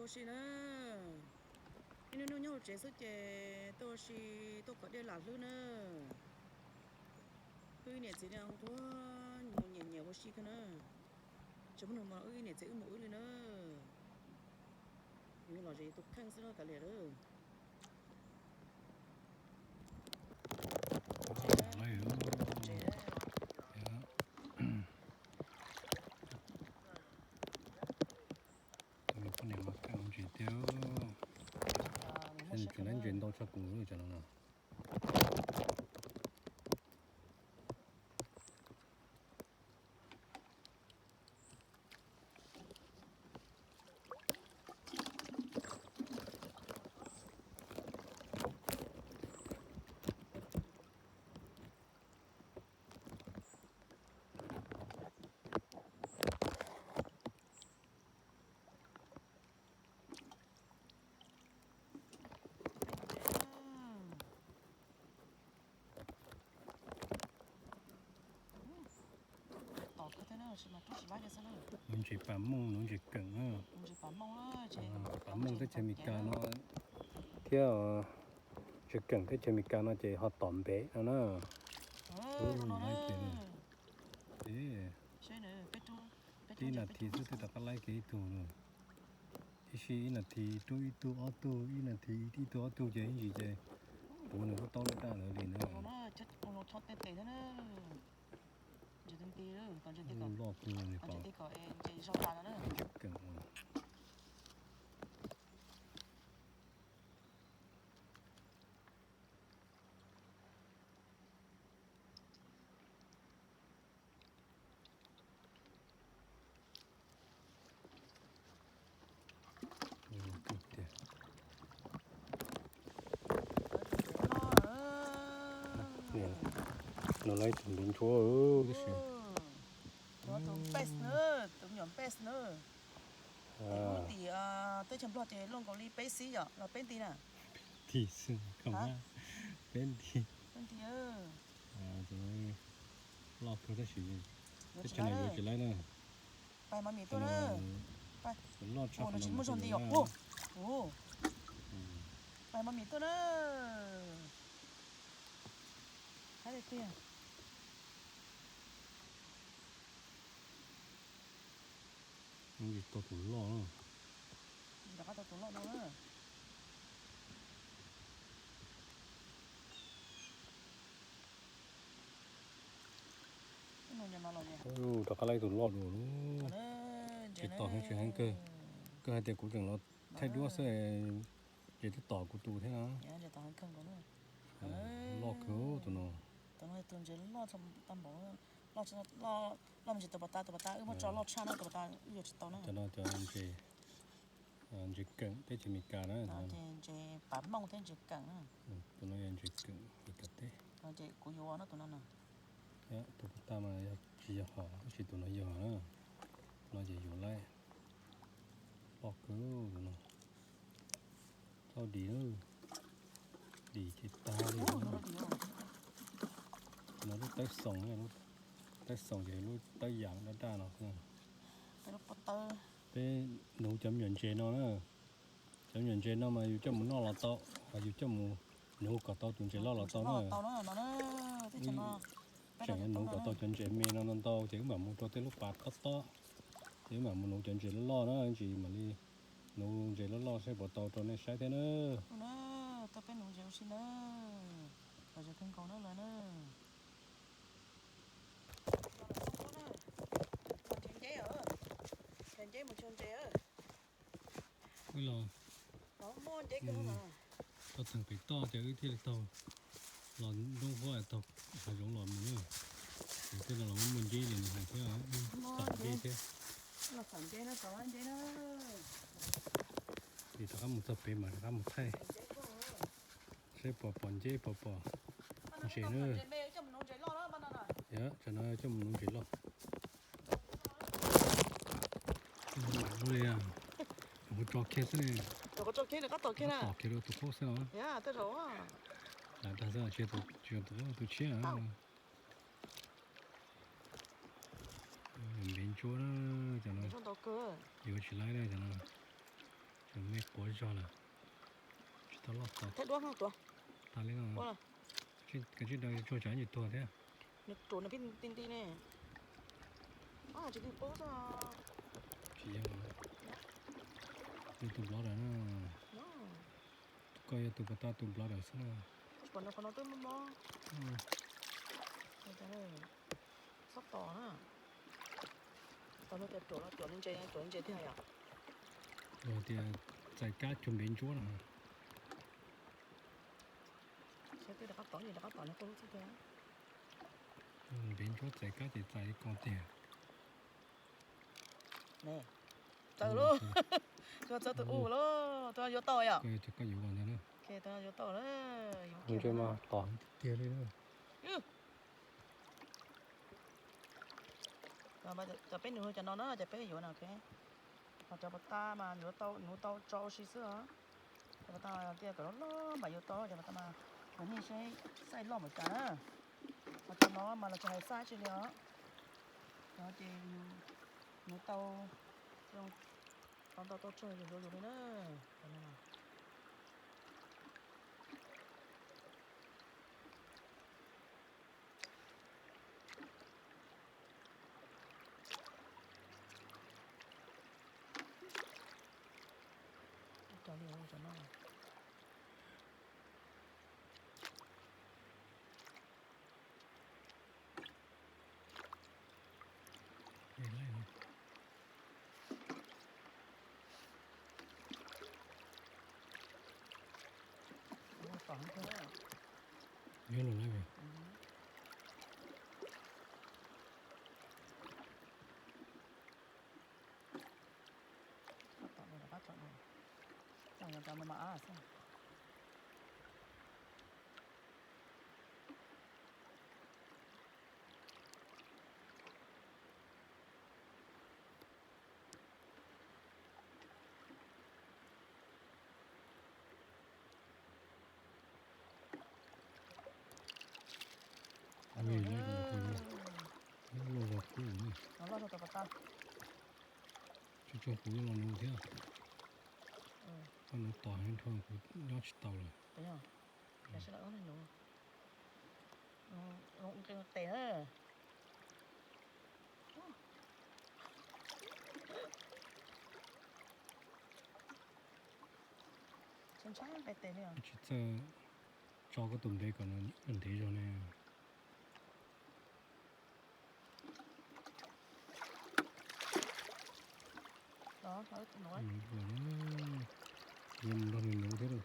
Ua si na, ib hnub nyob hauv tsev xwb ces tuaj ua si, tuaj kom dej lam hlwb na. Wb niam txiv ne nthuav mus nyiam nyiam ua si kawg na. Tsis muaj neeg mas wb niam txiv wb mus wb li na. Yus los zem yus tus kheej xwb no kav liam lawm. Tus me poj niam mas kheej ntses tiag, nws tseem lab ntses ntau tshaj kuv li cov no no. Nuv ntses pas mooj, nuv ntses keem na. Pas mooj teb chaws Amelikas no thiab ntses keem teb chaws Amelikas no ces ho tom npev no na. Ib nas this xwb twb rov qab laib kiag ib tug na. Ib sij ib nas this rub ib tug ob tug, ib nas this ib tug ob tug ces ib ntsis ces puav nws lub taub lub daj ntawd li na. Loj kawg li pom. Ntses keem. Nws lawv ib tug npev ntsuab tib si. Tus pes na, tus me nyuam pes na. Tim teb chaws Nplog ces luaj nkaus li peb xib yom los peb nti na. Peb nti xwb, peb nti. Peb nti. Loj kawg tab sis teb chaws no yuav tsis laib na. Pais mas mim tuaj na. Loj tshaj qhov no tsis muaj zog nti yom. Pais mas mim tuaj na. Hais tiag tiag. Tau tus loj na. Rov qab tau tus loj no na. Rov qab laib tus loj dua. Tsis tom heev, tsis heev kawg. Kawg hais tias kuv tseem los thaij duab xwb, ces twb tom kuv tus thiab na. Loj kawg tus no. Loj me ntsis tus pas tas, tus pas tas wb muab tso loj tshaj no, tus pas tas wb yuav tsis tau na. Cov no cov ntses, ntses keem teb chaws Amelikas na. Ntses pas mooj thiab ntses keem na. Tus no yog ntses keem Amelikas teb. Ces kuv yuav no tus no na. Tus pas tas mas tsis yog hom, tab sis tus no yog na. Tus no ces yuav laib. Loj kawg tus no. Txhob dim, dim ces tag li. No lub tawb xoom, tawb xoom ces lub tawb yam daj daj no. Peb nuv cov me nyuam ntses no na. Cov me nyuam ntses no mas yus coj mus noj los tau, yus coj mus nuv kom tau tus ntses loj los tau na. Tseem nuv kom tau cov ntses me no ntau ntau ces wb mam mus rau tej lub pas tob tob, ces wb mam mus nuv cov ntses loj loj na, ntsis mam li nuv ntses loj loj seb puas tau rau nej saib thiab na. Tuaj peb nuv ntses ua si na, los zem kawg nkaus na lawv na. Nrhiav nceb, nrhiav nceb mus tsuag ntses. Wb los tau tag pem toj ces wb thiaj li taug los nroob huab taug hav zoov los mus na. Ces tej no los muaj nceb li nws hais thiab, xam nceb thiab. Ces rov qab mus txog pem mas rov qab mus thaij seb puas pom nceb puas pom ntses na. Tam no coj mus nuv ntses loj. Ua li, ua tso kiag xwb ne. Tom kiag rau tus qub xwb no. Lam dag xwb tsis yog tus qub, tus tshiab. Npev ntsuab na, cov no yuav tsis laib na cov no. Nws me quav zog lawm, tsis tau loj tau. Thab duab no tuav. Tas li no. Kav tsij rau tsuag tsam yuav tuag thiab. Nws ruam nws pheej ti nti ne. Tsis ti pub xwb. Tsis yog, yog tus blogger na. Koj yog tus puas tau tus blogger xwb na. Tsis pom nws qhov no twb mob mob. Txhob tos na. Tau luag tias ruam los ruam ntse, ruam ntse tiag yom. Luag tias txais kab cuag npev ntsuab no. Saib twb rov qab tom, rov qab tom nws quaj lub txij tiag. Npev ntsuab txais kab ces txais li ko tiag. Txawm lauj, txawm tus u lauj, tus yuav tau yom. Koj yuav tau na. Tus yuav tau na. Ntsej mas tom tiag li. Cov peb nws cov no na, cov peb yuav na. Ho cov puas tau mas yuav tau, yuav tau tso ua si xwb os. Cov puas tau tias kom loj loj mas yuav tau, cov puas tau mas kuv nej saib xaij loj npaum cas na. Ho cov no mas los tsis hais xaij tsi li os. Cov ces yuav tau, tau ntau tau tsawg yus yuav yus li na. Nyob los lawm. Loj zog kub. Tsuag tsuag kuv los nuv thiab. Koj nuv tos heev dhau kuv nyob tsis tau lawm. Tsis txawj tso koj tus npe kom nws ntev zog ne. Yuav mus nrog nws nuv thiab.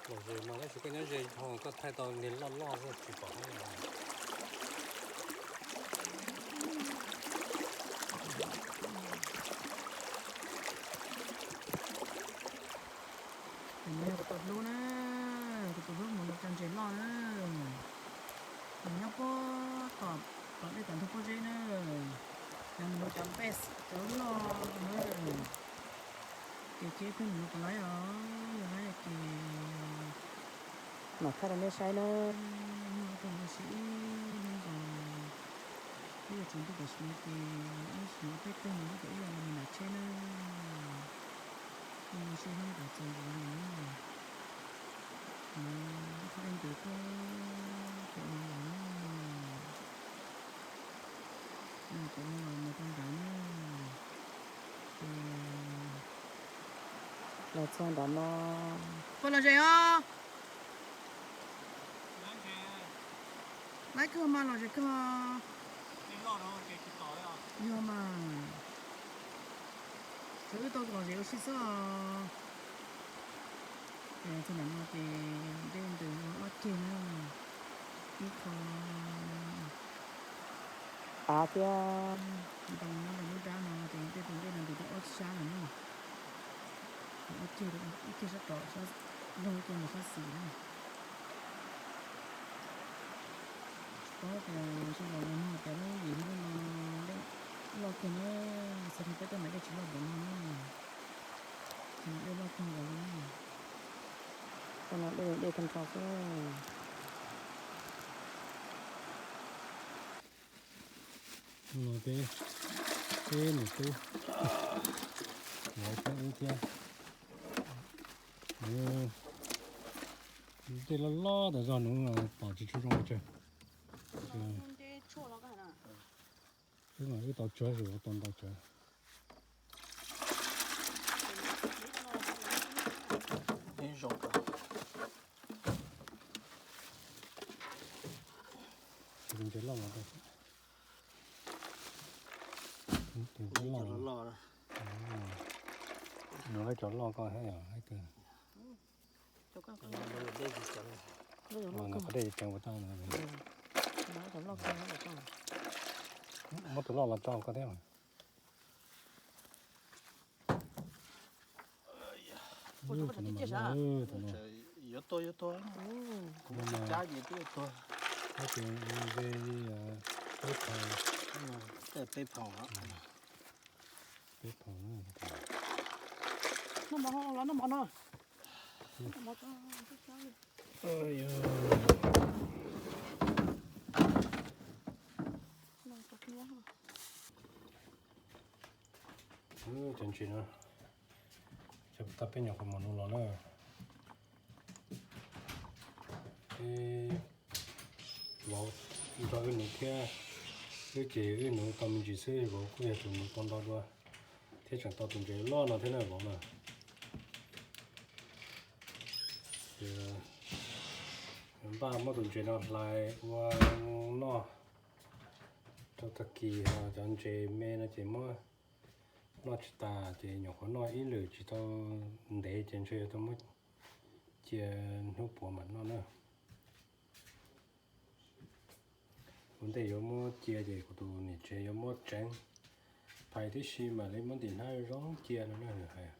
Lom zem mas tab sis koj nyob ze ho koj thaij tau niag loj loj xwb tsis pom qab. Tus no yog kuv tus hlub na, kuv tus hlub mus nuv cov ntses loj na. Nws nyob puag tom, tom dej tom ntug pob zeb na. Yog nws nuv cov pes cov loj na. Ces cia pheej mus nuv kom laib os, yog laib ces mam thaij rau nej saib na. Nyob rau no ib hnub nkaus, ib yam tsaus ntuj tam sim no ces ib sim no peb peg no ib yam li mus nram tsheb na. Ib hnub nkaus txaus ntawd na. Ib qho dej ntev tuaj pem no lawm na. Pem no los mus rau nrad na. Ces los txog nrad no. Puas lom zem os? Laib kawg mas lom zem kawg. Yog mas, sawv wb tau lom zem ua si xwb os. Ces txog nram no ces dej ntws ob ceg na, ib qho av thiab ntoo nyob ntawm lub dab no ces dej tus dej no ntws rau ob sab lawm na. Ob ceg, ib ceg sab rov, laug ib ceg ntawm sab xis na. Tsis paub tias sawv daws los nug tias lub yim lub no dej loj kawg na, txhais tau peb tuaj nram dej tsis loj npaum no na. Dej tag nrho xwb. Hnub no peb, peb niam tub lawv peb ub thiab. Tej loj loj tas zog nuv no pom tsis tshua zoo pes tsawg. Wb mas wb tau tsawg, wb tau ntau tsawg. Tus ntses loj los, tus ntses loj, nws cov loj koj thiab yom, qhov dej tsis ceev ua tau. Muab tus loj los tso koj thiab mas. Yuav tuag, yuav tuag. Kuv cab ces twb tuag. Peb phaum, peb phaum, noj mov los noj mov no. Cov ntses no, cov tag peb nyuam qhuav mus nuv los na. Peb vauv nrog wb nuv thiab, wb ces wb nuv tau me ntsis xwb, vauv kuj yog tus nuv tau ntau dua thiab tseem tau tus ntses loj no thiab na vauv na. Ces npaj muab tus ntses no hlais ua noj rau tag kis, ho cov ntses me no ces muab noj tsis tas ces nyuam qhuav noj ib lwm tsis tau ntev ces ntshe yuav tau muab cia hnub puav mam noj na. Ua ntej yuav muab cia ces kuv tus niam tsev yuav muab tseev phais tib si mam li muab ntim hnab zoo cia no na nws hais.